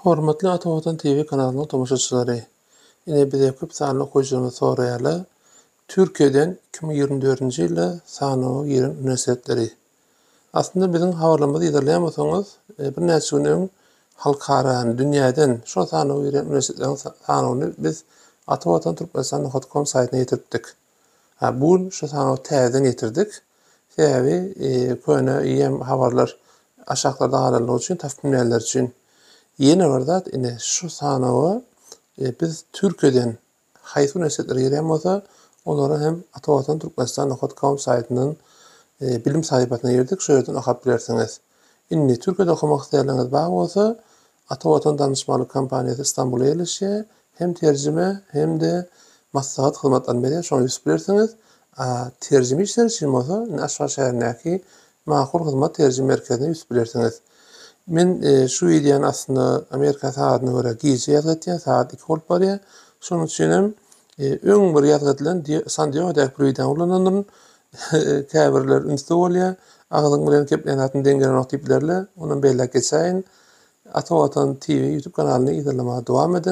Hormatly Ata Watan TV kanalynyň tomaşaçylary! Ine bize köp sanly okyjylarymyz soraýarlar, Türkiýeden 2024-nji ýylda sanawa giren uniwersitetleri. Aslynda biziň habarlarymyzy yzarlaýan bolsaňyz, birnäçe gün öň halkara, ýagny dünýäden şol sanawa giren uniwersitetleriň sanawyny biz Ata Watan Türkmenistan nokat kom saýtyna ýetiripdik. Ha, bu gün şu sanawy täzeden getirdik. Sebäbi köne eýýäm habarlar aşaklarda galanlygy üçin, tapyp bilmeýänler üçin. Ýene bir zat, ine şu sanawa biz Türkiýeden haýsy uniwersitetler girýän bolsa, olara hem Atavatan Türkmenistan nokat kom saýtyndan bilim sahypasyna girdik, şu ýerden okap bilersiňiz. Indi Türkiýede okamak isleýänleriňiz bar bolsa, Ata Watan danyşmanlyk kompaniýasy Stambulda ýerleşýär. Hem terjime, hem-de maslahat hyzmatlaryny berýär, şoňa ýüz tutup bilersiňiz. A terjime işleri üçin bolsa, indi Aşgabat şäherindäki Makul hyzmat terjime merkezine ýüz tutup bilersiňiz. Men şu wideony aslynda Amerika sagadyna görä gije ýazgy etýän, sagat 2 bolup barýar. Şonuň üçin hem öň bir ýazgy edilen San Diegodaky bir wideony ulanandyryn. Käbirler ünsli bolýar. Agzyň bilen gepleýän zadyň deň gelenok diýip bilerler. Onam belläp geçäýin. Ata Watan TV YouTube kanalyny yzarlamaga dowam ediň.